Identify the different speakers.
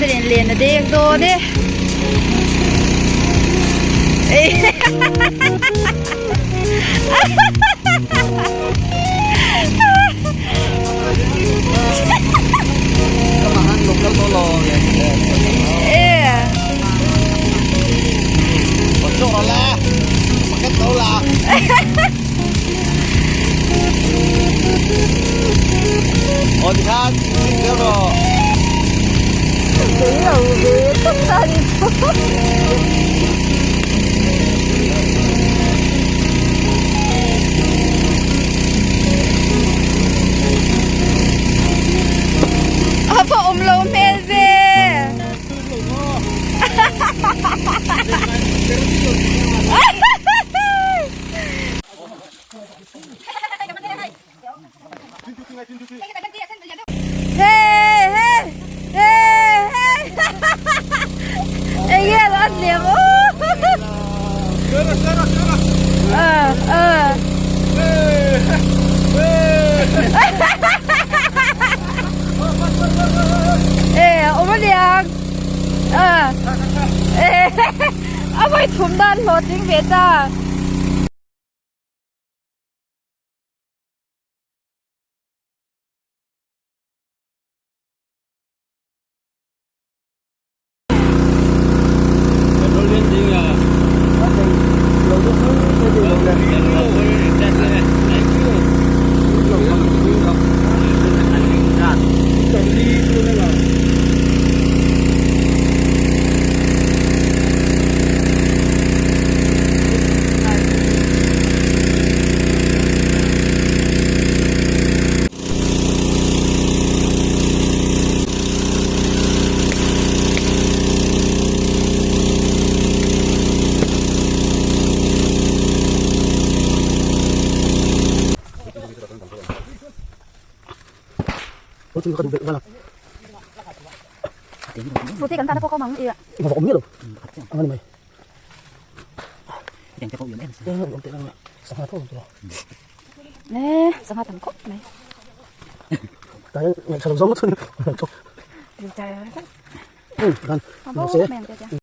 Speaker 1: Evelyn len a dek dawn e. A va awm lo hmel ve. Hey hey hey hey Enge lo an liam u A vawi thum dan hlawhtling ve ta. Fruity kan tana pawh ka awm ang i. Nè, sangha tam khawp mai.